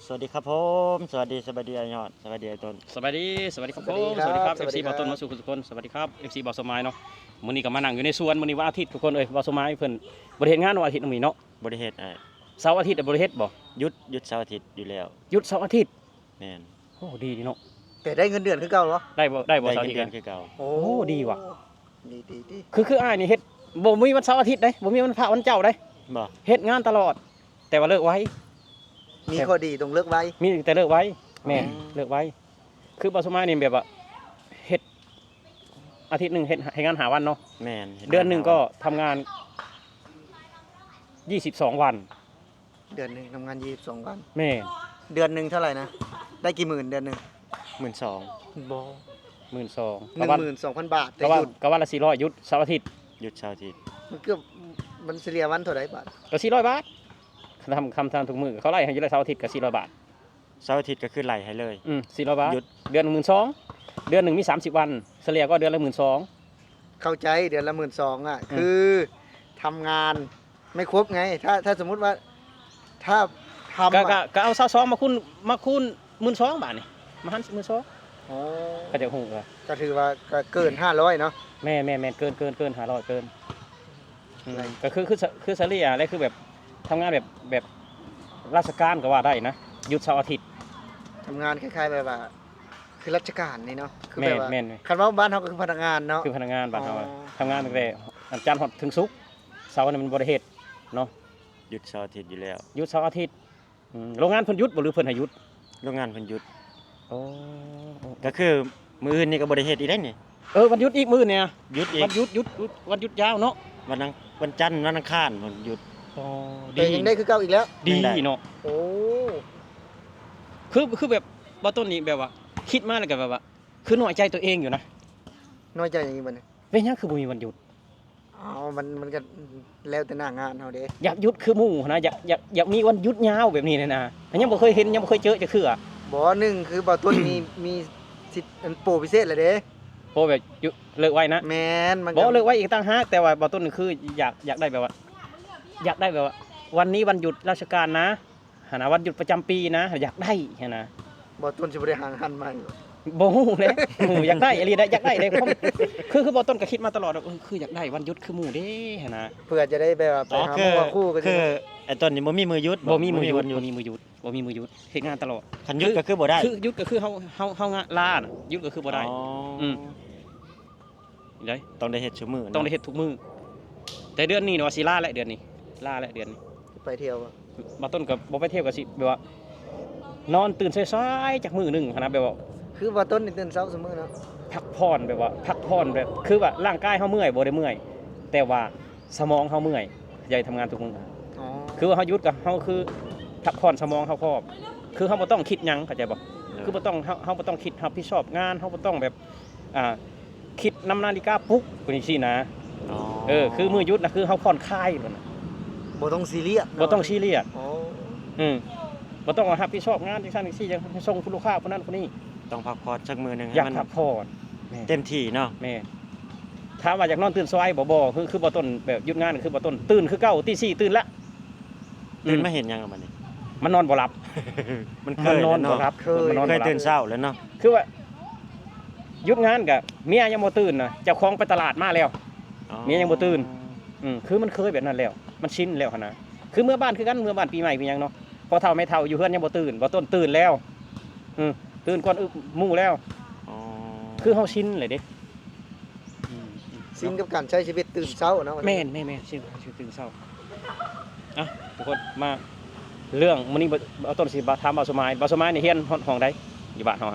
ສະຫວັດດີຄັບຜົມ ສະຫວັດດີ ສະບາຍດີອ້າຍຍອດ ສະຫວັດດີອ້າຍຕົ້ນ ສະບາຍດີ ສະຫວັດດີຄັບຜົມ ສະຫວັດດີຄັບ ສະຫວັດດີຄັບ ເອັຟຊີບ່າວຕົ້ນ ມາສູ່ຄູ່ສູ່ຄົນ ສະຫວັດດີຄັບ ເອັຟຊີບ່າວສົມໝາຍເນາະ. ມື້ນີ້ກໍມານັ່ງຢູ່ໃນສວນ ມື້ນີ້ວັນອາທິດທຸກຄົນເອີຍ ບ່າວສົມໝາຍເພິ່ນບໍ່ໄດ້ເຮັດງານວັນອາທິດມື້ນີ້ເນາະ. ບໍ່ໄດ້ເຮັດອ້າຍ ເສົາອາທິດບໍ່ໄດ້ເຮັດບໍ່? ຢຸດ ຢຸດເສົາອາທິດຢູ່ແລ້ວ ຢຸດເສົາອາທິດ. ແມ່ນ. ໂອ້ ດີເນາະ ແຕ່ໄດ້ເງິນເດືອນຄືເກົ່າເນາະ. ໄດ້ບໍ່ ໄດ້ບໍ່ ໄດ້ເງິນເດືອນຄືເກົ່າ. ໂອ້ ໂອ້ ດີວ່ະ ດີ ດີ ດີ. ຄື ຄືອ້າຍນີ້ເຮັດບໍ່ມີວັນເສົາອາທິດເດ້ ບໍ່ມີວັນພະວັນເຈົ້າເດ້. ບໍ່ ເຮັດງານຕະຫຼອດ ແຕ່ວ່າເລີກໄວ. ມີຂໍ້ດີຕ້ອງເລີກໄວ ມີແຕ່ເລີກໄວ. ແມ່ນ ອືມ ເລີກໄວ. ຄືບ່າວສົມໝາຍນີ້ແບບວ່າເຮັດ ອາທິດໜຶ່ງເຮັດ ເຮັດງານຫ້າວັນເນາະ. ແມ່ນ ເຮັດງານຫ້າວັນ ເດືອນໜຶ່ງກໍທຳງານຊາວສອງວັນ. ເດືອນໜຶ່ງທຳງານຊາວສອງວັນ. ແມ່ນ. ເດືອນໜຶ່ງເທົ່າໃດນະ? ໄດ້ກີ່ໝື່ນເດືອນໜຶ່ງ? ໝື່ນສອງ. ບໍ່ ໝື່ນສອງ ໜຶ່ງໝື່ນສອງພັນບາດ ແຕ່ ກະວັນ ຢຸດ ກະວັນລະສີ່ຮ້ອຍ ຢຸດເສົາອາທິດ. ຢຸດເສົາອາທິດ ມັນເກືອບ ມັນສະເລ່ຍວັນເທົ່າໃດບາດ? ກະສີ່ຮ້ອຍບາດ ຄັນທຳ ຄັນທຳທຸກມື້ ເຂົາໄລ່ໃຫ້ຢູ່ແລ້ວ ເສົາອາທິດກະສີ່ຮ້ອຍບາດ. ເສົາອາທິດກໍຄືໄລ່ໃຫ້ເລີຍ. ອືມ ສີ່ຮ້ອຍບາດ ຢຸດ ເດືອນໜຶ່ງໝື່ນສອງ ເດືອນໜຶ່ງມີສາມສິບວັນ ສະເລ່ຍກໍເດືອນລະໝື່ນສອງ. ເຂົ້າໃຈ ເດືອນລະໝື່ນສອງອະ ອືມ ຄືທຳງານໄມ່ຄົບໄງ. ຖ້າ ຖ້າສົມມຸດວ່າ ຖ້າທຳ ກໍ ອະ ກໍ ກໍເອົາຊາວສອງມາຄູນ ມາຄູນໝື່ນສອງບາດນີ້ ມາຫານໝື່ນສອງ. ອໍ ເຂົາຈະຮູ້ວ່າ ກໍຖືວ່າກໍເກີນຫ້າຮ້ອຍເນາະ. ແມ່ນໆໆ ເກີນ ເກີນ ເກີນຫ້າຮ້ອຍ ເກີນ. ອືມ ກໍຄື ຄື ຄືສະເລ່ຍແຫຼະ ຄືແບບທຳງານແບບ ແບບລາຊະການກໍວ່າໄດ້ນະ ຢຸດເສົາອາທິດ. ທຳງານຄ້າຍໆແບບວ່າ ຄືລາຊະການນີ້ເນາະ ຄືແບບວ່າ ແມ່ນໆ ຄັນເວົ້າບ້ານເຮົາກໍຄືພະນັກງານເນາະ. ຄືພະນັກງານບ້ານເຮົາ. ອໍ ທຳງານຕັ້ງແຕ່ວັນຈັນຮອດເຖິງສຸກ ເສົານີ້ມັນບໍ່ໄດ້ເຮັດເນາະ. ຢຸດເສົາອາທິດຢູ່ແລ້ວ ຢຸດເສົາອາທິດ. ອືມ ໂລງງານເພິ່ນຢຸດບໍ່ ຫຼືເພິ່ນໃຫ້ຢຸດ? ໂລງງານເພິ່ນຢຸດ. ໂອ້ ກໍຄືມື້ອື່ນນີ້ກໍບໍ່ໄດ້ເຮັດອີກໄດ໋ນີ້. ເອີ ວັນຢຸດອີກມື້ນີ້ ຢຸດອີກ ວັນຢຸດ ຢຸດ ຢຸດ ວັນຢຸດຍາວເນາະ. ວັນອັງ ວັນຈັນ ວັນອັງຄານເພິ່ນຢຸດ. ອໍ ແຕ່ຍັງໄດ້ຄືເກົ່າອີກແລ້ວ ດີເນາະ. ໂອ້ ຄື ຄືແບບບ່າວຕົ້ນນີ້ແບບວ່າຄິດມາແລ້ວກໍແບບວ່າ ຄືນ້ອຍໃຈຕົວເອງຢູ່ນະ. ນ້ອຍໃຈຫຍັງອີກບັດນີ້? ເປັນຫຍັງຄືບໍ່ມີວັນຢຸດ? ເອົາ ມັນ ມັນກໍແລ້ວແຕ່ໜ້າງານເຮົາເດ້. ຢາກຢຸດຄືໝູ່ຫັ້ນນະ ຢາກ ຢາກ ຢາກມີວັນຢຸດຍາວແບບນີ້ນະ. ຍັງບໍ່ເຄີຍເຫັນ ອໍ ຍັງບໍ່ເຄີຍເຈີຈັກເທື່ອ. ບໍ່ ໜຶ່ງຄືບ່າວຕົ້ນມີ ມີສິດ ອັນ ໂປພິເສດແລ້ວເດ້. ໂປແບບ ເລີກໄວນະ. ແມ່ນ ມັນ ບໍ່ ກໍເລີກໄວອີກຕ່າງຫາກ ແຕ່ວ່າບ່າວຕົ້ນນີ້ຄືຢາກ ຢາກໄດ້ແບບວ່າ ຢາກໄດ້ແບບວ່າ ວັນນີ້ວັນຢຸດລາຊະການນະ ຫັ້ນນະ ວັນຢຸດປະຈຳປີນະ ຢາກໄດ້ຫັ້ນນະ. ບ່າວຕົ້ນຊິບໍ່ໄດ້ຫາງານໃໝ່ບໍ່? ບໍ່ຮູ້ແຫຼະ ຢາກໄດ້ອີ່ຫຼີນະ ຢາກໄດ້ເດ້. ຄື ຄືບ່າວຕົ້ນກໍຄິດມາຕະຫຼອດວ່າ ເອີ ຄືຢາກໄດ້ວັນຢຸດຄືໝູ່ເດ້ຫັ້ນນະ ເພື່ອຈະໄດ້ແບບວ່າໄປຫາໝູ່ຫາຄູ່ກັນ. ຄືອ້າຍຕົ້ນນີ້ບໍ່ມີມື້ຢຸດ ບໍ່ມີມື້ຢຸດ ບໍ່ມີມື້ຢຸດ ບໍ່ມີມື້ຢຸດ ເຮັດງານຕະຫຼອດ. ຄັນຢຸດກໍຄືບໍ່ໄດ້ ຄືຢຸດກໍຄືເຮົາ ເຮົາ ເຮົາລານະ ຢຸດກໍຄືບໍ່ໄດ້. ອໍ ອືມ ນີ້ໄດ໋ ຕ້ອງໄດ້ເຮັດຊຸມື້ເນາະ ຕ້ອງໄດ້ເຮັດທຸກມື້. ແຕ່ເດືອນນີ້ວ່າຊິລາແຫຼະ ເດືອນນີ້ ລາແຫຼະເດືອນນີ້. ໄປທ່ຽວບໍ່? ບ່າວຕົ້ນກໍບໍ່ໄປທ່ຽວ ກໍຊິແບບວ່າ ນອນຕື່ນສາຍໆຈັກມື້ໜຶ່ງຫັ້ນນະ ແບບວ່າ ຄືບ່າວຕົ້ນນີ້ຕື່ນເຊົ້າຊຸມື້ເນາະ ພັກຜ່ອນ ແບບວ່າພັກຜ່ອນ ແບບຄືວ່າຮ່າງກາຍເຮົາເມື່ອຍ ບໍ່ໄດ້ເມື່ອຍ ແຕ່ວ່າ ສະໝອງເຮົາເມື່ອຍ ເຂົາໃຈທຳງານທຸກມື້. ອໍ ຄືວ່າເຮົາຢຸດກໍເຮົາຄືພັກຜ່ອນສະໝອງເຮົາພ້ອມ ຄືເຮົາບໍ່ຕ້ອງຄິດຫຍັງ ເຂົ້າໃຈບໍ່? ເອີ ຄືບໍ່ຕ້ອງ ເຮົາ ເຮົາບໍ່ຕ້ອງຄິດຮັບຜິດຊອບງານ ເຮົາບໍ່ຕ້ອງແບບ ອ່າ ຄິດນຳນາລິກາປຸກ ຈັ່ງຊີ້ນະ. ອໍ ເອີ ຄືມື້ຢຸດນະ ຄືເຮົາຜ່ອນຄາຍໂລດນະ ບໍ່ຕ້ອງຊີຣຽສເນາະ ບໍ່ຕ້ອງຊີຣຽສ. ອໍ ອືມ ບໍ່ຕ້ອງວ່າຮັບຜິດຊອບງານຈັ່ງຊັ້ນຈັ່ງຊີ້ ຈັ່ງສົ່ງຜູ້ລູກຄ້າຜູ້ນັ້ນຜູ້ນີ້ ຕ້ອງພັກຜ່ອນສັກມື້ໜຶ່ງໃຫ້ມັນ ຢາກພັກຜ່ອນ ແມ່ນ ເຕັມທີ່ເນາະ. ແມ່ນ. ຖາມວ່າຢາກນອນຕື່ນສວາຍບໍ່? ບໍ່. ຄື ຄືບ່າວຕົ້ນແບບຢຸດງານ ຄືບ່າວຕົ້ນຕື່ນຄືເກົ່າ ຕີສີ່ຕື່ນລະ. ຕື່ນ ອືມ ມາເຮັດຫຍັງລະບັດນີ້? ມັນນອນບໍ່ຫຼັບ ມັນເຄີຍ ມັນນອນບໍ່ຫຼັບ ເຄີຍ ມັນນອນບໍ່ຫຼັບ ເຄີຍຕື່ນເຊົ້າແລ້ວເນາະ. ຄືວ່າຢຸດງານກະເມຍຍັງບໍ່ຕື່ນນະ ເຈົ້າຂອງໄປຕະຫຼາດມາແລ້ວ ອໍ ເມຍຍັງບໍ່ຕື່ນ. ອືມ ຄືມັນເຄີຍແບບນັ້ນແລ້ວ ມັນຊິນແລ້ວຫັ້ນນະ. ຄືເມືອບ້ານຄືກັນ ເມືອບ້ານປີໃໝ່ປີຫຍັງເນາະ ພໍ່ເຖົ້າແມ່ເຖົ້າຢູ່ເຮືອນຍັງບໍ່ຕື່ນ ບ່າວຕົ້ນຕື່ນແລ້ວ. ອືມ ຕື່ນກ່ອນ ອື ໝູ່ແລ້ວ. ອໍ ຄືເຮົາຊິນແຫຼະເດ້. ອືມ ຊິນກັບການໃຊ້ຊີວິດຕື່ນເຊົ້າເນາະ. ແມ່ນໆໆ ຊິນ ຊິນຕື່ນເຊົ້າ. ອ່ະ ທຸກຄົນ ມາເລື່ອງມື້ນີ້ ບ່າວ ບ່າວຕົ້ນຊິມາຖາມບ່າວສົມໝາຍ. ບ່າວສົມໝາຍນີ້ຮຽນຮອດຫ້ອງໃດ ຢູ່ບ້ານເຮົາ?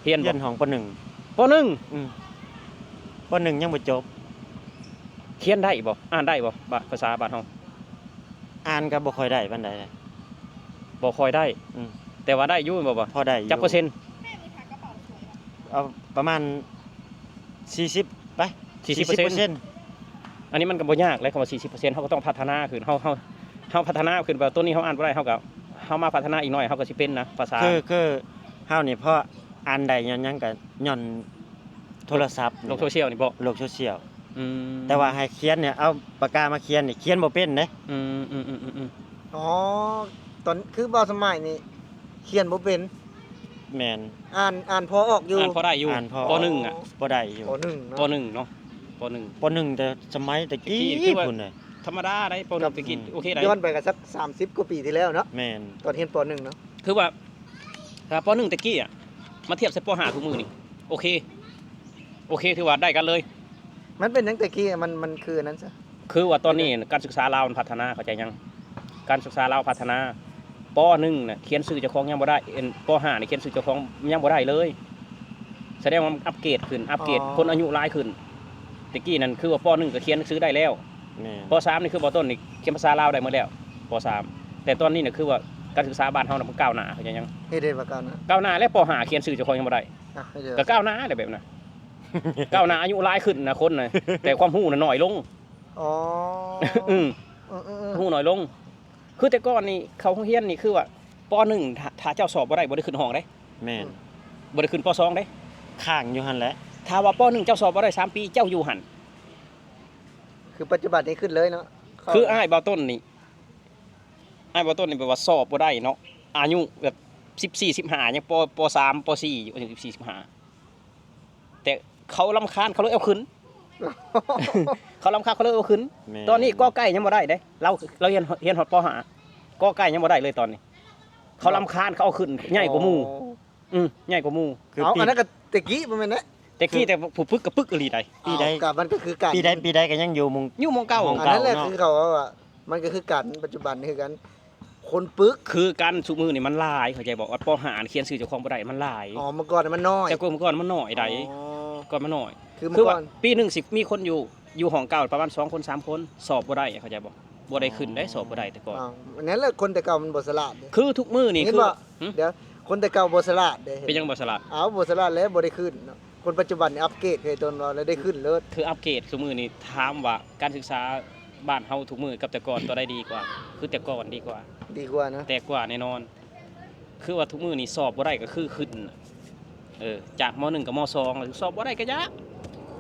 ຮຽນ ຮຽນຫ້ອງ ປໍໜຶ່ງ. ປໍໜຶ່ງ? ອືມ ປໍໜຶ່ງຍັງບໍ່ຈົບ. ຂຽນໄດ້ບໍ່? ອ່ານໄດ້ບໍ່? ບາ ພາສາບ້ານເຮົາ. ອ່ານກໍບໍ່ຄ່ອຍໄດ້ປານໃດ. ບໍ່ຄ່ອຍໄດ້. ອືມ ແຕ່ວ່າໄດ້ຢູ່ແມ່ນບໍ່? ພໍໄດ້ຢູ່. ຈັກເປີເຊັນ? ເອົາປະມານສີ່ສິບໄປ ສີ່ສິບເປີເຊັນ. ສີ່ສິບເປີເຊັນ. ອັນນີ້ມັນກໍບໍ່ຍາກແຫຼະ ຄຳວ່າສີ່ສິບເປີເຊັນ ເຮົາກໍຕ້ອງພັດທະນາຂຶ້ນ. ເຮົາ ເຮົາ ເຮົາພັດທະນາຂຶ້ນ ແບບໂຕນີ້ເຮົາອ່ານບໍ່ໄດ້ ເຮົາກໍ ເຮົາມາພັດທະນາອີກໜ້ອຍ ເຮົາກໍຊິເປັນນະ ພາສາ. ຄື ຄືເຮົານີ້ພໍອ່ານໄດ້ຍ້ອນຫຍັງ? ກໍຍ້ອນໂທລະສັບນີ້ ໂລກໂຊຊຽວນີ້ບໍ? ໂລກໂຊຊຽວ. ອືມ ແຕ່ວ່າໃຫ້ຂຽນນີ້ ເອົາປາກກາມາຂຽນນີ້ ຂຽນບໍ່ເປັນເດ້. ອືມໆໆໆ ອໍ ຕອນ ຄືບ່າວສະໄໝນີ້ຂຽນບໍ່ເປັນ. ແມ່ນ. ອ່ານ ອ່ານພໍອອກຢູ່. ອ່ານພໍໄດ້ຢູ່. ອ່ານພໍ ປໍໜຶ່ງອະ ພໍໄດ້ຢູ່. ປໍໜຶ່ງເນາະ. ປໍໜຶ່ງເນາະ ປໍໜຶ່ງ ປໍໜຶ່ງແຕ່ສະໄໝແຕ່ກີ້ ແຕ່ກີ້ຄືວ່າພຸ້ນນະ ທຳມະດາໄດ໋ ປໍໜຶ່ງແຕ່ກີ້ ອືມ ໂອເຄໄດ໋ ຍ້ອນໄປກໍສັກສາມສິບກວ່າປີທີ່ແລ້ວເນາະ. ແມ່ນ. ຕອນຮຽນປໍໜຶ່ງເນາະ ຄືວ່າ ຖ້າ ປໍໜຶ່ງແຕ່ກີ້ອະ ມາທຽບໃສ່ ປໍຫ້າທຸກມື້ນີ້ ໂອເຄ ໂອເຄ ຖືວ່າໄດ້ກັນເລີຍ. ມັນເປັນຫຍັງແຕ່ກີ້ ມັນ ມັນຄືອັນນັ້ນຊະ? ຄືວ່າຕອນນີ້ການສຶກສາລາວມັນພັດທະນາ ເຂົ້າໃຈຍັງ? ການສຶກສາລາວພັດທະນາ ປໍໜຶ່ງນະ ຂຽນຊື່ເຈົ້າຂອງຍັງບໍ່ໄດ້ ເອີ ປໍຫ້ານີ້ຂຽນຊື່ເຈົ້າຂອງຍັງບໍ່ໄດ້ເລີຍ ສະແດງວ່າມັນອັບເກຣດຂຶ້ນ ອັບເກຣດ ອໍ ຄົນອາຍຸຫຼາຍຂຶ້ນ. ແຕ່ກີ້ນັ້ນຄືວ່າ ປໍໜຶ່ງກໍຂຽນໜັງສືໄດ້ແລ້ວ. ແມ່ນ. ປໍສາມນີ້ຄືບ່າວຕົ້ນນີ້ຂຽນພາສາລາວໄດ້ໝົດແລ້ວ ປໍສາມ ແຕ່ຕອນນີ້ນະ ຄືວ່າການສຶກສາບ້ານເຮົານະ ມັນກ້າວໜ້າ ເຂົ້າໃຈຍັງ? ເຮັດໄດ້ວ່າກ້າວໜ້າ. ກ້າວໜ້າແລ້ວ ປໍຫ້າຂຽນຊື່ເຈົ້າຂອງຍັງບໍ່ໄດ້. ອ່ະ ເຮັດໄດ້ ກໍກ້າວໜ້າແຫຼະແບບນັ້ນ ກ້າວໜ້າອາຍຸຫຼາຍຂຶ້ນນະຄົນນະ ແຕ່ຄວາມຮູ້ນະໜ້ອຍລົງ. ອໍ ອືມ ເອີໆໆ ຮູ້ໜ້ອຍລົງ. ຄືແຕ່ກ່ອນນີ້ເຂົ້າໂຮງຮຽນນີ້ຄືວ່າ ປໍໜຶ່ງ ຖ້າ ຖ້າເຈົ້າສອບບໍ່ໄດ້ ບໍ່ໄດ້ຂຶ້ນຫ້ອງເດ້. ແມ່ນ. ອືມ ບໍ່ໄດ້ຂຶ້ນປໍສອງເດ້ ຄ້າງຢູ່ຫັ້ນແຫຼະ. ຖ້າວ່າປໍໜຶ່ງເຈົ້າສອບບໍ່ໄດ້ສາມປີ ເຈົ້າຢູ່ຫັ້ນ. ຄືປັດຈຸບັນນີ້ຂຶ້ນເລີຍເນາະ. ຄືອ້າຍບ່າວຕົ້ນນີ້ ອ້າຍບ່າວຕົ້ນນີ້ແບບວ່າສອບບໍ່ໄດ້ເນາະ ອາຍຸແບບສິບສີ່ ສິບຫ້າ ຍັງ ປໍສາມ ປໍສີ່ ຢູ່ ອາຍຸສິບສີ່ ສິບຫ້າ ແຕ່ເຂົາລຳຄານ ເຂົາເລີຍເອົາຂຶ້ນ ເຂົາລຳຄານ ເຂົາເລີຍເອົາຂຶ້ນ. ແມ່ນ. ຕອນນີ້ ກ ໄກ່ ຍັງບໍ່ໄດ້ເດ້ ລາວ ລາວຮຽນ ຮຽນຮອດ ປໍຫ້າ ກ ໄກ່ ຍັງບໍ່ໄດ້ເລີຍຕອນນີ້ ເຂົາລຳຄານ ເຂົາເອົາຂຶ້ນ ໃຫຍ່ກວ່າໝູ່. ອໍ ອືມ ໃຫຍ່ກວ່າໝູ່. ຄື ເອົ້າ ປີ ອັນນັ້ນກໍແຕ່ກີ້ບໍ່ແມ່ນນະ? ແຕ່ກີ້ ຄື ແຕ່ຜູ້ຝຶກກໍປຶກອີ່ຫຼີໃດ໋. ອ້າວ ປີໃດ ກໍມັນກໍຄືກັນ ປີໃດ ປີໃດກໍຍັງຢູ່ໝົ່ງ ຢູ່ໝ່ອງເກົ່າ ໝ່ອງເກົ່າ. ອັນນັ້ນແຫຼະ ເນາະ ຄືເຂົາເວົ້າວ່າ ມັນກໍຄືກັນ ປັດຈຸບັນຄືກັນ ຄົນປຶກຄືກັນ. ຊຸມື້ນີ້ມັນຫຼາຍ ເຂົ້າໃຈບໍ່? ວ່າປໍຫ້າ ຂຽນຊື່ເຈົ້າຂອງບໍ່ໄດ້ ມັນຫຼາຍ. ອໍ ເມື່ອກ່ອນມັນນ້ອຍ. ແຕ່ກ່ອນ ເມື່ອກ່ອນມັນນ້ອຍໃດ໋. ອໍ ກ່ອນມັນນ້ອຍ. ຄື ຄື ເມື່ອ ຄືວ່າ ປີໜຶ່ງຊິມີຄົນຢູ່ ຢູ່ຫ້ອງເກົ່າປະມານສອງຄົນ ສາມຄົນ ສອບບໍ່ໄດ້ ເຂົ້າໃຈບໍ່? ບໍ່ໄດ້ຂຶ້ນເດ້ ສອບບໍ່ໄດ້ແຕ່ກ່ອນ. ອ້າວ ນັ້ນແຫຼະ ຄົນແຕ່ເກົ່າມັນບໍ່ສະຫຼາດເດ້. ຄືທຸກມື້ນີ້ ເຫັນບໍ່? ຄື ຫຶ? ດຽວ ຄົນແຕ່ເກົ່າບໍ່ສະຫຼາດເດ້. ເປັນຫຍັງບໍ່ສະຫຼາດ? ອ້າວ ບໍ່ສະຫຼາດແລ້ວ ບໍ່ໄດ້ຂຶ້ນເນາະ. ຄົນປັດຈຸບັນນີ້ອັບເກຣດ ເຄີຍຕົນວ່າແລ້ວໄດ້ຂຶ້ນເລີດ. ຄືອັບເກຣດ ຊຸມື້ນີ້ ຖາມວ່າການສຶກສາ ບ້ານເຮົາທຸກມື້ກັບແຕ່ກ່ອນ ຕົວໃດດີກວ່າ? ຄືແຕ່ກ່ອນດີກວ່າ. ດີກວ່າເນາະ. ແຕ່ກວ່າແນ່ນອນ. ຄືວ່າທຸກມື້ນີ້ສອບບໍ່ໄດ້ກໍຄືຂຶ້ນ ເອີ ຈາກ ມໍໜຶ່ງ ກໍ ມໍສອງ ສອບບໍ່ໄດ້ກໍຢ່າ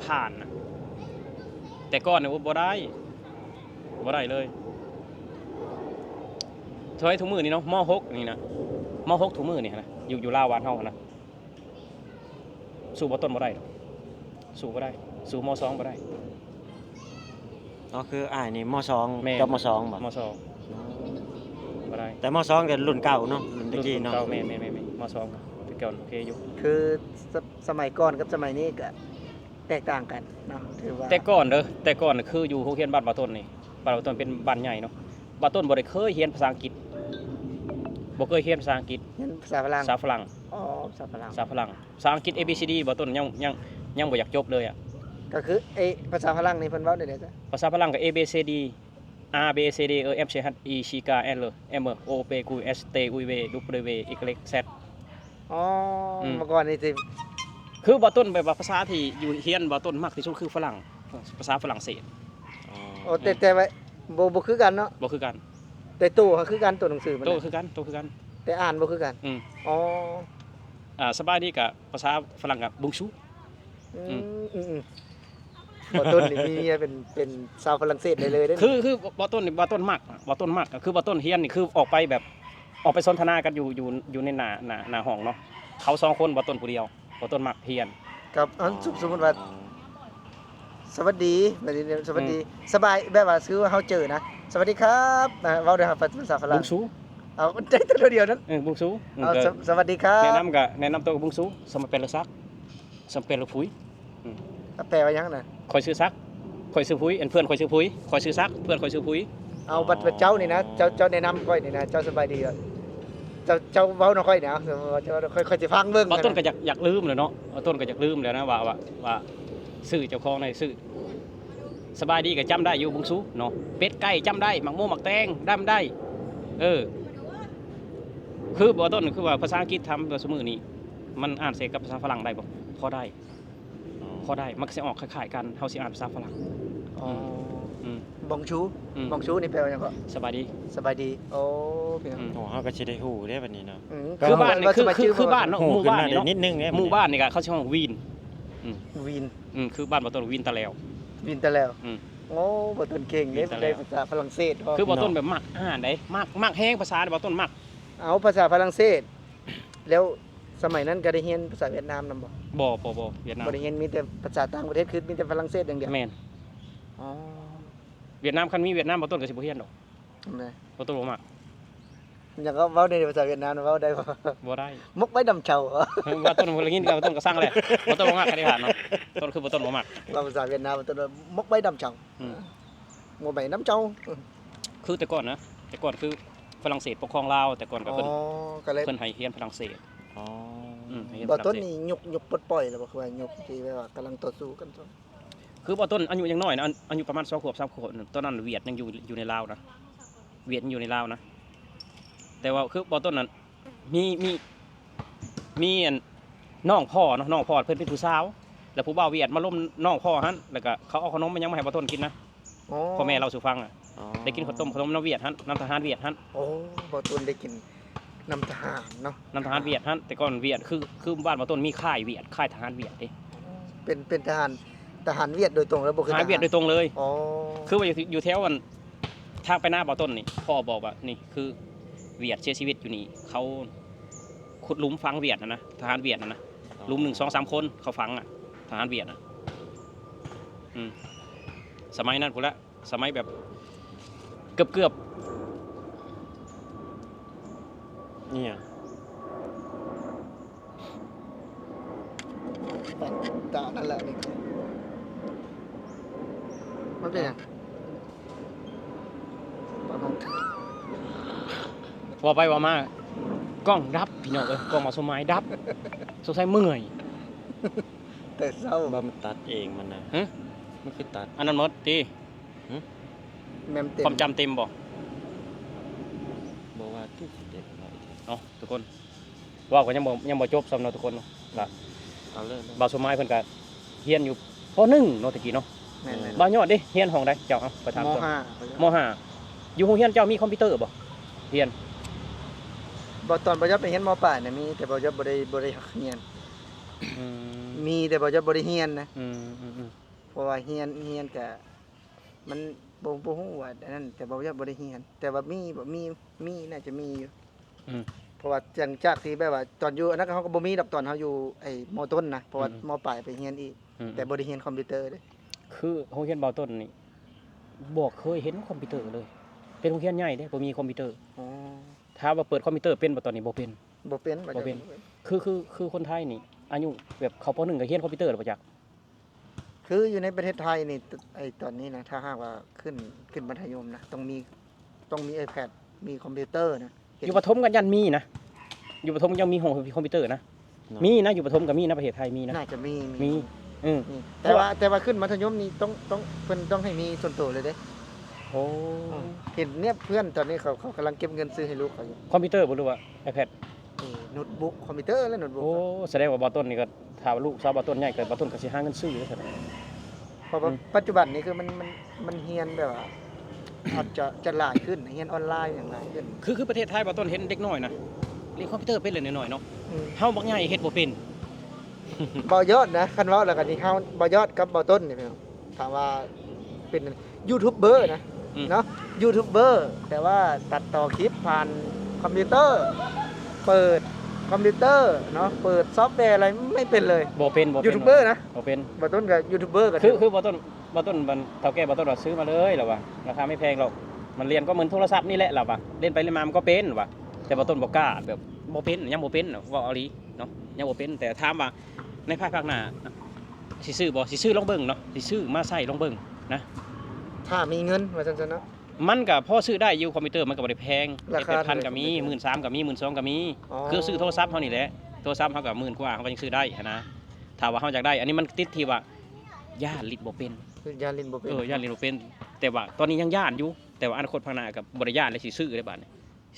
ຜ່ານນະ. ແຕ່ກ່ອນນີ້ ໂອ້ ບໍ່ໄດ້ ບໍ່ໄດ້ເລີຍ. ສະໄໝທຸກມື້ນີ້ເນາະ ມໍຫົກ ນີ້ນະ ມໍຫົກ ທຸກມື້ນີ້ນະ ຢູ່ ຢູ່ລາວບ້ານເຮົາຫັ້ນນະ ສູ້ບໍ່ຕົ້ນບໍ່ໄດ້ດອກ ສູ້ບໍ່ໄດ້ ສູ້ມໍສອງບໍ່ໄດ້. ອໍ ຄືອ້າຍນີ້ມໍສອງ ແມ່ນ ຈົບມໍສອງບໍ່? ມໍສອງ ບໍ່ໄດ້. ແຕ່ມໍສອງກໍລຸ້ນເກົ່າເນາະ ລຸ້ນແຕ່ກີ້ເນາະ. ລຸ້ນເກົ່າ ແມ່ນໆໆໆ ມໍສອງແຕ່ກ່ອນໂອເຄຢູ່. ຄື ສະ ສະໄໝກ່ອນກັບສະໄໝນີ້ກໍແຕກຕ່າງກັນເນາະ ຖືວ່າ ແຕ່ກ່ອນເດີ ແຕ່ກ່ອນຄືຢູ່ໂຮງຮຽນບ້ານບ່າວຕົ້ນນີ້ ບ້ານບ່າວຕົ້ນເປັນບ້ານໃຫຍ່ເນາະ ບ່າວຕົ້ນບໍ່ໄດ້ເຄີຍຮຽນພາສາອັງກິດ ບໍ່ເຄີຍຮຽນພາສາອັງກິດ. ຮຽນພາສາຝຣັ່ງ? ພາສາຝຣັ່ງ. ອໍ ພາສາຝຣັ່ງ ພາສາຝຣັ່ງ ພາສາອັງກິດ ເອ ບີ ຊີ ດີ ບ່າວຕົ້ນຍັງ ຍັງ ຍັງບໍ່ຢາກຈົບເລີຍອະ. ກໍຄື ເອ ພາສາຝຣັ່ງນີ້ເພິ່ນເວົ້າແນວໃດຊະ? ພາສາຝຣັ່ງກໍ ເອ ບີ ຊີ ດີ ອາ ບີ ຊີ ດີ ເອີ ເອັຟ ຈີ ເອັດ ອີ ຊີ ກາ ແອລ ເອມ ໂອ ເປ ກູ ເອສ ເຕ ອຸຍ ເວ ດູບເບິນຢູ ເອ ເອ ເອັກ ເຊັດ. ອໍ ອືມ ເມື່ອກ່ອນນີ້ຊິ ຄືບ່າວຕົ້ນແບບວ່າພາສາທີ່ຢູ່ຮຽນ ບ່າວຕົ້ນມັກທີ່ສຸດຄືຝຣັ່ງ ພາສາຝຣັ່ງເສດ. ອໍ ໂອ້ ແຕ່ ແຕ່ວ່າບໍ່ ບໍ່ຄືກັນເນາະ. ບໍ່ຄືກັນ. ແຕ່ໂຕກໍຄືກັນ ໂຕໜັງສືມັນ ໂຕຄືກັນ ໂຕຄືກັນ ແຕ່ອ່ານບໍ່ຄືກັນ. ອືມ ອໍ ອ່າ ສະບາຍດີກະພາສາຝຣັ່ງກະ ບອງຊູ. ອືມ ອືມ ອືມ ອືມ ບ່າວຕົ້ນນີ້ມີເມຍເປັນ ເປັນຊາວຝຣັ່ງເສດໄດ້ເລີຍເດ້. ຄື ຄືບ່າວຕົ້ນນີ້ ບ່າວຕົ້ນມັກ ບ່າວຕົ້ນມັກ ກໍຄືບ່າວຕົ້ນຮຽນນີ້ ຄືອອກໄປແບບ ອອກໄປສົນທະນາກັນຢູ່ ຢູ່ ຢູ່ໃນໜ້າ ໜ້າ ໜ້າຫ້ອງເນາະ ເຂົາສອງຄົນ ບ່າວຕົ້ນຜູ້ດຽວ ບ່າວຕົ້ນມັກຮຽນ. ກັບ ເອົ້າ ສົມ ສົມມຸດວ່າ ສະຫວັດດີ ແບບນີ້ ສະຫວັດດີ ອືມ ສະບາຍ ແບບວ່າຄືວ່າເຮົາເຈີນະ ສະຫວັດດີຄັບ ເວົ້າດ້ວຍພາສາຝຣັ່ງ. ບອງຊູ. ເອົາ ໄດ້ແຕ່ຕົວດຽວນັ້ນ. ເອີ ບອງຊູ. ເອົາ ສະ ສະຫວັດດີຄັບ ແນະນຳກະແນະນຳໂຕ ບອງຊູ ສະມາເປນລະສັກ ສຳເປັນລູກຜູ້. ອືມ ແປວ່າຫຍັງນະ? ຂ້ອຍຊື່ສັກ ຂ້ອຍຊື່ຜູ້ ອັນເພື່ອນຂ້ອຍຊື່ຜູ້ ຂ້ອຍຊື່ສັກ ເພື່ອນຂ້ອຍຊື່ຜູ້. ເອົາ ບັດ ບັດເຈົ້ານີ້ນະ ເຈົ້າ ເຈົ້າແນະນຳຂ້ອຍນີ້ນະ ເຈົ້າສະບາຍດີ ເຈົ້າ ເຈົ້າເວົ້ານຳຂ້ອຍນະ ເຈົ້າ ຂ້ອຍ ຂ້ອຍຊິຟັງເບິ່ງ. ບ່າວຕົ້ນກໍຢາກ ຢາກລືມແຫຼະເນາະ ບ່າວຕົ້ນກໍຢາກລືມແລ້ວນະ ວ່າ ວ່າ ວ່າຊື່ເຈົ້າຂອງໃນຊື່ ສະບາຍດີກໍຈຳໄດ້ຢູ່ ບຸງຊູເນາະ ເປັດໄກ່ຈຳໄດ້ ໝາກໂມໝາກແຕງຈຳໄດ້. ເອີ ຄືບ່າວຕົ້ນ ຄືວ່າພາສາອັງກິດ ຖາມວ່າຊຸມື້ນີ້ມັນອ່ານໃສ່ກັບພາສາຝຣັ່ງໄດ້ບໍ່? ພໍໄດ້. ອໍ ພໍໄດ້ ມັນກໍຊິອອກຄ້າຍໆກັນ ເຮົາຊິອ່ານພາສາຝຣັ່ງ. ອໍ ອືມ ອືມ ບອງຊູ. ອືມ ບອງຊູນີ້ແປວ່າຫຍັງເກາະ? ສະບາຍດີ ສະບາຍດີ. ໂອ້ ພີ່ນ້ອງ ອືມ ໂອ້ ເຮົາກໍຊິໄດ້ຮູ້ເດ້ບັດນີ້ເນາະ. ອືມ ຄືບ້ານນີ້ ຄື ຄືບ້ານເນາະ ໝູ່ບ້ານນີ້ເນາະ ໝູ່ບ້ານນີ້ກໍເຂົາຊິຮ້ອງ ວິນ. ອືມ ວິນ. ອືມ ຄືບ້ານບ່າວຕົ້ນ ວິນຕາແຫຼວ ວິນຕາແຫຼວ. ອືມ ໂອ້ ບ່າວຕົ້ນເກັ່ງເດ້ ວິນຕາແຫຼວ ໄດ້ພາສາຝຣັ່ງເສດ. ຄືບ່າວຕົ້ນແບບມັກອ່ານເດ້ ມັກ ມັກແຮງພາສາ ບ່າວຕົ້ນມັກ. ເອົາພາສາຝຣັ່ງເສດ ແລ້ວສະໄໝນັ້ນກໍໄດ້ຮຽນພາສາຫວຽດນາມນຳບໍ່? ບໍ່ ບໍ່ ບໍ່ ຫວຽດນາມ ບໍ່ໄດ້ຮຽນ ມີແຕ່ພາສາຕ່າງປະເທດ ຄືມີແຕ່ຝຣັ່ງເສດຢ່າງດຽວ? ແມ່ນ. ອໍ ຫວຽດນາມ ຄັນມີຫວຽດນາມ ບໍ່ຕົ້ນກໍຊິບໍ່ຮຽນດອກ. ແມ່ນ. ບໍ່ຕົ້ນບໍ່ມັກ. ຫຍັງກໍເວົ້າໃນພາສາຫວຽດນາມ ເວົ້າໄດ້ບໍ່? ບໍ່ໄດ້. ໝົກໃບດຳເຊົາ. ບໍ່ຕົ້ນ ບໍ່ໄດ້ຍິນ ບໍ່ຕົ້ນກໍສັ່ງແຫຼະ ບໍ່ຕົ້ນບໍ່ມັກ ຄັນໄດ້ຖາມເນາະ. ຕົ້ນຄືບໍ່ຕົ້ນບໍ່ມັກ ເວົ້າພາສາຫວຽດນາມ ບໍ່ຕົ້ນວ່າໝົກໃບດຳເຊົາ. ອືມ ໝົກໃບດຳເຊົາ. ຄືແຕ່ກ່ອນນະ ແຕ່ກ່ອນຄືຝຣັ່ງເສດປົກຄອງລາວ ແຕ່ກ່ອນກໍເພິ່ນ ອໍ ກໍເລີຍ ເພິ່ນໃຫ້ຮຽນຝຣັ່ງເສດ. ອໍ ອືມ ໃຫ້ຮຽນຝຣັ່ງເສດ. ບໍ່ຕົ້ນນີ້ຍຸກ ຍຸກປົດປ່ອຍແລ້ວບໍ່? ຄືວ່າຍຸກທີ່ແບບວ່າກຳລັງຕໍ່ສູ້ກັນ. ຄືບໍ່ຕົ້ນອາຍຸຍັງນ້ອຍນະ ອາ ອາຍຸປະມານສອງຂວບ ສາມຂວບ ຕອນນັ້ນຫວຽດຍັງຢູ່ ຢູ່ໃນລາວນະ ຫວຽດຍັງຢູ່ໃນລາວນະ. ແຕ່ວ່າຄືບໍ່ຕົ້ນນັ້ນ ມີ ມີ ມີອັນ ນ້ອງພໍ່ເນາະ ນ້ອງພໍ່ເພິ່ນເປັນຜູ້ສາວ ແລ້ວຜູ້ບ່າວຫວຽດມາລົມນ້ອງພໍ່ຫັ້ນ ແລ້ວກໍເຂົາເອົາຂະໜົມມາຫຍັງມາໃຫ້ບໍ່ຕົ້ນກິນນະ. ອໍ ພໍ່ແມ່ເລົ່າສູ່ຟັງອະ. ອໍ ໄດ້ກິນເຂົ້າຕົ້ມຂະໜົມນຳຫວຽດຫັ້ນ ນຳທະຫານຫວຽດຫັ້ນ. ໂອ້ ບໍ່ຕົ້ນໄດ້ກິນນຳທະຫານເນາະ ນຳທະຫານຫວຽດຫັ້ນ. ແຕ່ກ່ອນຫວຽດ ຄື ຄືບ້ານບໍ່ຕົ້ນມີຄ້າຍຫວຽດ ຄ້າຍທະຫານຫວຽດເດ້. ເປັນ ເປັນທະຫານ ທະຫານຫວຽດໂດຍຕົງເລີຍ ບໍ່ຄືທະຫານຫວຽດໂດຍຕົງເລີຍ. ອໍ ຄືວ່າຢູ່ ຢູ່ແຖວອັນ ທາງໄປນາບໍ່ຕົ້ນນີ້ ພໍ່ບອກວ່າ ນີ້ຄືຫວຽດເສຍຊີວິດຢູ່ນີ້ ເຂົາຂຸດຫຼຸມຝັງຫວຽດຫັ້ນນະ ທະຫານຫວຽດຫັ້ນນະ. ອໍ ຫຼຸມໜຶ່ງ ສອງ ສາມຄົນເຂົາຝັງອະ ທະຫານຫວຽດນະ. ອືມ ສະໄໝນັ້ນພຸ້ນລະ ສະໄໝແບບເກືອບໆ ອີຫຍັງ? ປັດຕານັ້ນແຫຼະນີ້ ມັນເປັນຫຍັງ? ເວົ້າໄປເວົ້າມາ ກ້ອງດັບ ພີ່ນ້ອງເອີຍ ກ້ອງມາສົມໝາຍດັບ ສົງໄສເມື່ອຍ ແຕ່ເຊົ້າ. ວ່າມັນຕັດເອງມັນນະ. ຫຶ? ມັນຄືຕັດ ອັນນັ້ນໝົດຕິ? ຫຶ? ແມ່ນເຕັມ ຄວາມຈຳເຕັມບໍ່? ບໍ່ວ່າຕິ ເຕັມຫຼາຍແທ້. ເອົາ ທຸກຄົນ ເວົ້າກໍຍັງບໍ່ ຍັງບໍ່ຈົບຊ້ຳເນາະທຸກຄົນເນາະ. ລະ ເອົາເລີຍ ບ່າວສົມໝາຍເພິ່ນກໍຮຽນຢູ່ ປໍໜຶ່ງ ເນາະ ແຕ່ກີ້ເນາະ. ແມ່ນໆ ບ່າວຍອດເດ້ ຮຽນຫ້ອງໃດເຈົ້າ? ເອົາ ໄປຖາມ ມໍຫ້າ ມໍຫ້າ. ຢູ່ໂຮງຮຽນເຈົ້າມີຄອມພິວເຕີບໍ່? ຮຽນ ບໍ່ ຕອນບ່າວຍອດໄປຮຽນ ມໍປາຍນະ ມີ ແຕ່ບ່າວຍອດບໍ່ໄດ້ ບໍ່ໄດ້ຮຽນ. ອືມ ມີ ແຕ່ບ່າວຍອດບໍ່ໄດ້ຮຽນນະ. ອືມ ອືມ ອືມ ເພາະວ່າຮຽນ ຮຽນກະ ມັນບໍ່ ບໍ່ຮູ້ວ່າອັນນັ້ນ ແຕ່ບໍ່ ບໍ່ໄດ້ຮຽນ ແຕ່ວ່າມີບໍ່ ມີ ມີ ໜ້າຈະມີຢູ່. ອືມ ເພາະວ່າຫຼັງຈາກທີ່ແບບວ່າຕອນຢູ່ອັນນັ້ນ ເຮົາກໍບໍ່ມີດອກ ຕອນເຮົາຢູ່ໄອ້ ມໍຕົ້ນນະ ເພາະວ່າ ອືມ ມໍປາຍໄປຮຽນອີກ. ອືມ ແຕ່ບໍ່ໄດ້ຮຽນຄອມພິວເຕີເດ້. ຄືໂຮງຮຽນບ່າວຕົ້ນນີ້ ບໍ່ເຄີຍເຫັນຄອມພິວເຕີເລີຍ. ເປັນໂຮງຮຽນໃຫຍ່ເດ້ ບໍ່ມີຄອມພິວເຕີ. ອໍ ຖ້າວ່າເປີດຄອມພິວເຕີເປັນບໍ່? ຕອນນີ້ບໍ່ເປັນ ບໍ່ເປັນ ບໍ່ເປັນ. ຄື ຄື ຄືຄົນໄທນີ້ ອາຍຸແບບເຂົ້າ ປໍໜຶ່ງ ກໍຮຽນຄອມພິວເຕີແລ້ວບໍ່ຈັກ. ຄືຢູ່ໃນປະເທດໄທນີ້ ໄອ້ຕອນນີ້ນະ ຖ້າຫາກວ່າຂຶ້ນ ຂຶ້ນມັດທະຍົມນະ ຕ້ອງມີ ຕ້ອງມີໄອແພດ ມີຄອມພິວເຕີນະ. ເຫັນ ຢູ່ປະຖົມກໍຍັນມີນະ ຢູ່ປະຖົມຍັງມີຫ້ອງຄອມພິວເຕີນະ. ເນາະ ມີນະ ຢູ່ປະຖົມກໍມີນະ ປະເທດໄທມີນະ. ໜ້າຈະມີ ມີ ມີ ເອີ ມີ ແຕ່ວ່າ ແຕ່ວ່າຂຶ້ນມັດທະຍົມນີ້ຕ້ອງ ຕ້ອງ ເພິ່ນຕ້ອງໃຫ້ມີສ່ວນໂຕເລີຍເດ້. ໂອ້ ເອີ ເຫັນເນຍ ເພື່ອນຕອນນີ້ເຂົາ ເຂົາກຳລັງເກັບເງິນຊື້ໃຫ້ລູກເຂົາຢູ່. ຄອມພິວເຕີບໍ່ ຫຼືວ່າໄອແພດ? ເອີ ໂນ້ດບຸກ ຄອມພິວເຕີ ແລະ ໂນ້ດບຸກ. ໂອ້ ສະແດງວ່າບ່າວຕົ້ນນີ້ກໍ ຖ້າວ່າລູກສາວບ່າວຕົ້ນໃຫຍ່ກໍ ບ່າວຕົ້ນກໍຊິຫາເງິນຊື້ແລ້ວຊັ້ນ. ເພາະວ່າ ອືມ ປັດຈຸບັນນີ້ຄືມັນ ມັນ ມັນຮຽນແບບວ່າ ອາດຈະ ຈະຫຼາຍຂຶ້ນ ຮຽນອອນລາຍຫຍັງຫຼາຍຂຶ້ນ. ຄື ຄືປະເທດໄທ ບ່າວຕົ້ນເຫັນເດັກນ້ອຍນະ ຫຼິ້ນຄອມພິວເຕີເປັນແລ້ວ ນ້ອຍໆເນາະ. ອືມ ເຮົາບັກໃຫຍ່ເຮັດບໍ່ເປັນ. ບ່າວຍອດນະ ຄັນເວົ້າແລ້ວກໍນີ້ ເຮົາ ບ່າວຍອດກັບບ່າວຕົ້ນນີ້ ພີ່ນ້ອງ ຖາມວ່າເປັນຢູທູບເບີນະ ອືມ ເນາະ ຢູທູບເບີ ແຕ່ວ່າຕັດຕໍ່ຄລິບຜ່ານຄອມພິວເຕີ ເປີດຄອມພິວເຕີເນາະ ເປີດຊອບແວໄລ ໄມ່ເປັນເລີຍ. ບໍ່ເປັນ ບໍ່ເປັນ ຢູທູບເບີນະ ບໍ່ເປັນ. ບ່າວຕົ້ນກໍຢູທູບເບີກໍ ຄື ຄືບ່າວຕົ້ນ ບ່າວຕົ້ນ ມັນ ເຖົ້າແກ່ບ່າວຕົ້ນວ່າຊື້ມາເລີຍ ລາວວ່າ ລາຄາໄມ່ແພງດອກ ມັນລຽນກໍເໝືອນໂທລະສັບນີ້ແຫຼະ ລາວວ່າ ຫຼິ້ນໄປຫຼິ້ນມາມັນກໍເປັນວ່າ. ແຕ່ບ່າວຕົ້ນບໍ່ກ້າ ແບບບໍ່ເປັນ ຍັງບໍ່ເປັນ ເວົ້າອີ່ຫຼີເນາະ ຍັງບໍ່ເປັນ. ແຕ່ຖາມວ່າໃນພາຍພາກໜ້າ ຊິຊື້ບໍ່? ຊິຊື້ລອງເບິ່ງເນາະ ຊິຊື້ມາໃຊ້ລອງເບິ່ງນະ ຖ້າມີເງິນ ວ່າຊັ້ນຊະເນາະ. ມັນກໍພໍຊື້ໄດ້ຢູ່ ຄອມພິວເຕີມັນກໍບໍ່ໄດ້ແພງ ລາຄາ ເຈັດແປດພັນກໍມີ ໝື່ນສາມກໍມີ ໝື່ນສອງກໍມີ. ອໍ ຄືຊື້ໂທລະສັບເຮົານີ້ແຫຼະ ໂທລະສັບເຮົາກໍໝື່ນກວ່າ ເຮົາກໍຍັງຊື້ໄດ້ຫັ້ນນະ. ຖ້າວ່າເຮົາຢາກໄດ້ ອັນນີ້ມັນຕິດທີ່ວ່າຢ້ານຫຼິ້ນບໍ່ເປັນ. ຢ້ານຫຼິ້ນບໍ່ເປັນ. ເອີ ຢ້ານຫຼິ້ນບໍ່ເປັນ. ແຕ່ວ່າຕອນນີ້ຍັງຢ້ານຢູ່ ແຕ່ວ່າອະນາຄົດຂ້າງໜ້າກໍບໍ່ໄດ້ຢ້ານແລ້ວ ຊິຊື້ໄດ້ບາດນີ້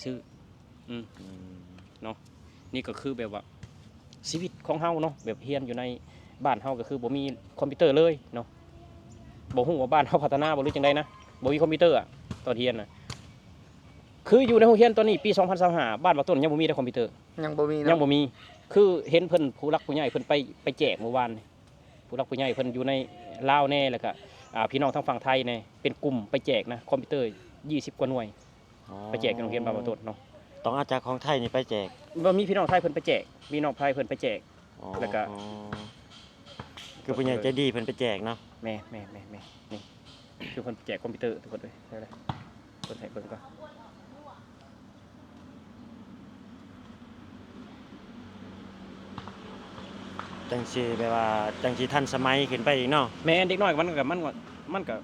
ຊື້. ອືມ ອືມ ເນາະ ນີ້ກໍຄືແບບວ່າຊີວິດຂອງເຮົາເນາະ ແບບຮຽນຢູ່ໃນບ້ານເຮົາກໍຄືບໍ່ມີຄອມພິວເຕີເລີຍເນາະ. ບໍ່ຮູ້ວ່າບ້ານເຮົາພັດທະນາບໍ່ ຫຼືຈັ່ງໃດນະ ບໍ່ມີຄອມພິວເຕີອະ ຕອນຮຽນນະ. ຄືຢູ່ໃນໂຮງຮຽນຕອນນີ້ ປີສອງພັນຊາວຫ້າ ບ້ານບ່າວຕົ້ນຍັງບໍ່ມີເດ້ຄອມພິວເຕີ ຍັງບໍ່ມີເນາະ ຍັງບໍ່ມີ. ຄືເຫັນເພິ່ນ ຜູ້ຫຼັກຜູ້ໃຫຍ່ເພິ່ນໄປ ໄປແຈກມື້ວານນີ້ ຜູ້ຫຼັກຜູ້ໃຫຍ່ເພິ່ນຢູ່ໃນລາວແດ່ ແລ້ວກະ ອ່າ ພີ່ນ້ອງທາງຝັ່ງໄທແດ່ ເປັນກຸ່ມໄປແຈກນະ ຄອມພິວເຕີ ຊາວກວ່າໜ່ວຍ. ອໍ ໄປແຈກຢູ່ໂຮງຮຽນບ້ານບ່າວຕົ້ນເນາະ. ຕ ຕ້ອງເອົາຈາກຂອງໄທນີ້ໄປແຈກ? ບໍ່ ມີພີ່ນ້ອງໄທເພິ່ນໄປແຈກ ມີນ້ອງໄທເພິ່ນໄປແຈກ ອໍ ແລ້ວກໍ ອໍ ຄືຜູ້ໃຫຍ່ໃຈດີເພິ່ນໄປແຈກເນາະ. ແມ່ນໆໆໆ ນີ້ຄືເພິ່ນໄປແຈກຄອມພິວເຕີທຸກຄົນເອີຍ ເພິ່ນໃຫ້ເບິ່ງກ່ອນ. ຈັ່ງຊິແບບວ່າ ຈັ່ງຊິທັນສະໄໝຂຶ້ນໄປອີກເນາະ. ແມ່ນ ເດັກນ້ອຍມັນກໍ ມັນກໍ ມັນກໍ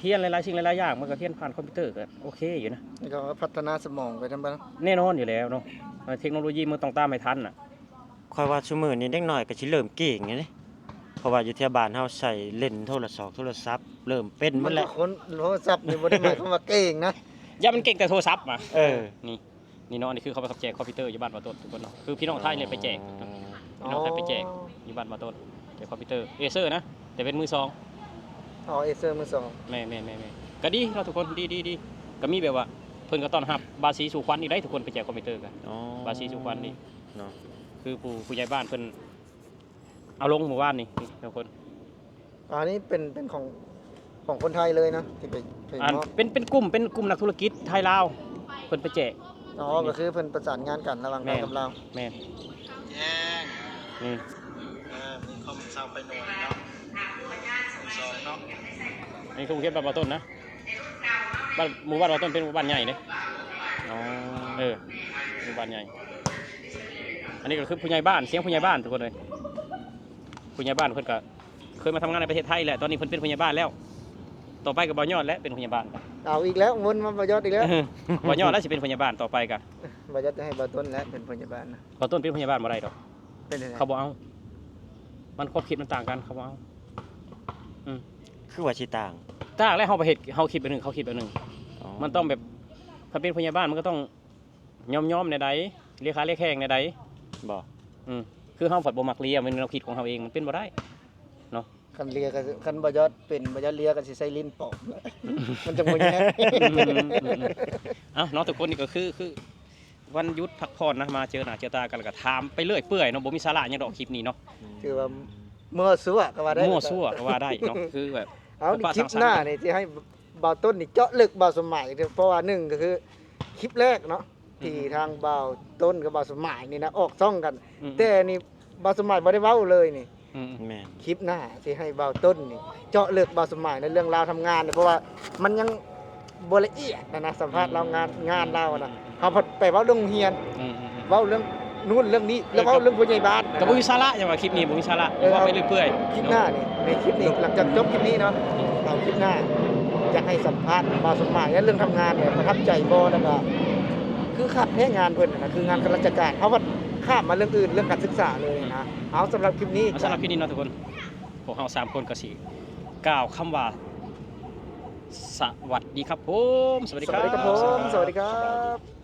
ຮຽນຫຼາຍໆສິ່ງຫຼາຍໆຢ່າງ ມັນກໍຮຽນຜ່ານຄອມພິວເຕີກໍໂອເຄຢູ່ນະ ແລ້ວກໍພັດທະນາສະໝອງໄປນຳກັນ. ແນ່ນອນຢູ່ແລ້ວເນາະ ເອີ ເທັກໂນໂລຢີມັນຕ້ອງຕາມໃຫ້ທັນນະ. ຂ້ອຍວ່າຊຸມື້ນີ້ເດັກນ້ອຍກໍຊິເລີ່ມເກັ່ງແລ້ວເດ້ ເພາະວ່າຢູ່ແຖວບ້ານເຮົາໃຊ້ຫຼິ້ນໂທລະສອກໂທລະສັບ ເລີ່ມເປັນໝົດແລ້ວ. ຄົນໂທລະສັບນີ້ບໍ່ໄດ້ໝາຍຄວາມວ່າເກັ່ງນະ ຢ່າ ມັນເກັ່ງແຕ່ໂທລະສັບ ເອີ ນີ້ ນີ້ເນາະ ອັນນີ້ຄືເຂົາໄປແຈກຄອມພິວເຕີຢູ່ບ້ານບ່າວຕົ້ນທຸກຄົນເນາະ ຄືພີ່ນ້ອງໄທນີ້ໄປແຈກ ອໍ ພີ່ນ້ອງໄທໄປແຈກ ອໍ ຢູ່ບ້ານບ່າວຕົ້ນ ແຈກຄອມພິວເຕີເອເຊີນະ ແຕ່ເປັນມືສອງ. ອໍ ເອເຊີມືສອງ. ແມ່ນໆໆໆ ກໍດີເນາະທຸກຄົນ ດີໆໆ ກໍມີແບບວ່າ ເພິ່ນກໍຕ້ອນຮັບບາສີສູ່ຂວັນອີກໄດ໋ທຸກຄົນ ໄປແຈກຄອມພິວເຕີກັນ. ອໍ ບາສີສູ່ຂວັນນີ້ເນາະ ຄືຜູ້ ຜູ້ໃຫຍ່ບ້ານເພິ່ນເອົາລົງມື້ວານນີ້ທຸກຄົນ. ອັນນີ້ເປັນ ເປັນຂອງ ຂອງຄົນໄທເລີຍເນາະ ທີ່ໄປ ໄປ ອັນ ມອບ ເປັນ ເປັນກຸ່ມ ເປັນກຸ່ມນັກທຸລະກິດໄທລາວ ເພິ່ນໄປແຈກ. ອໍ ນີ້ ກໍຄືເພິ່ນປະສານງານກັນລະຫວ່າງໄທກັບລາວ. ແມ່ນ ແມ່ນ ນີ້ ເອີ ມີຄອມເຊົາໄປໜ່ວຍເນາະ ສອງເນາະ. ອັນນີ້ຄືໂຮງຮຽນບ້ານບ່າວຕົ້ນນະ ບ້ານ ໝູ່ບ້ານບ່າວຕົ້ນເປັນໝູ່ບ້ານໃຫຍ່ເດ້. ອໍ ເອີ ໝູ່ບ້ານໃຫຍ່. ອັນນີ້ກໍຄືຜູ້ໃຫຍ່ບ້ານ ສຽງຜູ້ໃຫຍ່ບ້ານທຸກຄົນເອີຍ ຜູ້ໃຫຍ່ບ້ານເພິ່ນກໍ ເຄີຍມາທຳງານໃນປະເທດໄທແຫຼະ ຕອນນີ້ເພິ່ນເປັນຜູ້ໃຫຍ່ບ້ານແລ້ວ ຕໍ່ໄປກໍບ່າວຍອດແຫຼະເປັນຜູ້ໃຫຍ່ບ້ານ. ເອົາອີກແລ້ວ ວົນມາບ່າວຍອດອີກແລ້ວ ບ່າວຍອດແລ້ວຊິເປັນຜູ້ໃຫຍ່ບ້ານຕໍ່ໄປກະ. ບ່າວຍອດຈະໃຫ້ບ່າວຕົ້ນແຫຼະເປັນຜູ້ໃຫຍ່ບ້ານນະ. ບ່າວຕົ້ນເປັນຜູ້ໃຫຍ່ບ້ານບໍ່ໄດ້ດອກ. ເປັນຈັ່ງໃດ? ເຂົາບໍ່ເອົາ ມັນຄວາມຄິດມັນຕ່າງກັນ ເຂົາບໍ່ເອົາ. ອືມ ຄືວ່າຊິຕ່າງ? ຕ່າງແລ້ວ ເຮົາໄປເຮັດ ເຮົາຄິດແບບໜຶ່ງ ເຂົາຄິດແບບໜຶ່ງ. ອໍ ມັນຕ້ອງແບບ ຖ້າເປັນຜູ້ໃຫຍ່ບ້ານມັນກໍຕ້ອງ ຍອມໆແນວໃດ ເລຂາເລແຂ້ງແນວໃດ. ບໍ່ ອືມ ຄືເຮົາພັດບໍ່ມັກເລຍ ມັນແນວຄິດຂອງເຮົາເອງ ມັນເປັນບໍ່ໄດ້ເນາະ. ຄັນເລຍກໍ ຄັນບ່າວຍອດເປັນ ບ່າວຍອດເລຍກໍຊິໃຊ້ລີ້ນປອມ ມັນຈະບໍ່ແຍກ. ອືມໆໆ ເອົ້າເນາະ ທຸກຄົນ ນີ້ກໍຄື ຄືວັນຢຸດພັກຜ່ອນນະ ມາເຈີໜ້າເຈີຕາກັນ ແລ້ວກໍຖາມໄປເລື້ອຍເປື່ອຍເນາະ ບໍ່ມີສາລະຫຍັງດອກຄລິບນີ້ເນາະ. ອືມ ຖືວ່າມົ້ວຊົ່ວກໍວ່າໄດ້ ມົ້ວຊົ່ວກໍວ່າໄດ້ເນາະ ຄືແບບ ເອົາ ຄລິບໜ້ານີ້ຊິໃຫ້ ບ່າວຕົ້ນນີ້ເຈາະເລິກບ່າວສົມໝາຍ ເພາະວ່າໜຶ່ງກໍຄືຄລິບແລກເນາະ ອືມ ທີ່ທາງບ່າວຕົ້ນກັບບ່າວສົມໝາຍນີ້ນະ ອອກຊ່ອງກັນ ອືມ ແຕ່ນີ້ບ່າວສົມໝາຍບໍ່ໄດ້ເວົ້າເລີຍນີ້. ອືມ ແມ່ນ ຄລິບໜ້າຊິໃຫ້ບ່າວຕົ້ນນີ້ເຈາະເລິກບ່າວສົມໝາຍໃນເລື່ອງລາວທຳງານ ເພາະວ່າມັນຍັງ ບໍ່ລະອຽດນະນະ ສຳພາດລາວ ອືມ ງານ ງານລາວນະ ອືມ ເຮົາພັດໄປເວົ້າເລື່ອງໂຮງຮຽນ ອືມໆໆ ເວົ້າເລື່ອງນູ້ນເລື່ອງນີ້ ແລ້ວເວົ້າເລື່ອງຜູ້ໃຫຍ່ບ້ານ ກໍບໍ່ມີສາລະຫຍັງວ່າ ຄລິບນີ້ບໍ່ມີສາລະ ເອີ ເວົ້າໄປເລື້ອຍເປື່ອຍ ຄລິບໜ້ານີ້ ໃນຄລິບນີ້ ຫຼັງຈາກຈົບຄລິບນີ້ເນາະ ເອົາຄລິບໜ້າ ຢາກໃຫ້ສຳພາດບ່າວສົມໝາຍ ແລະ ເລື່ອງທຳງານນີ້ປະທັບໃຈບໍ່ ແລ້ວກໍຄືຄັກແທ້ງານເພິ່ນນະ ຄືງານຂ້າລາຊະການ ເຮົາພັດຂ້າມມາເລື່ອງອື່ນ ເລື່ອງການສຶກສາເລີຍນະ. ເອົາ ສຳລັບຄລິບນີ້ ສຳລັບຄລິບນີ້ເນາະທຸກຄົນ ພວກເຮົາສາມຄົນກໍຊິກ່າວຄຳວ່າ ສະຫວັດດີຄັບຜົມ ສະຫວັດດີຄັບ ສະຫວັດດີຄັບຜົມ ສະຫວັດດີຄັບ ສະຫວັດດີຄັບ.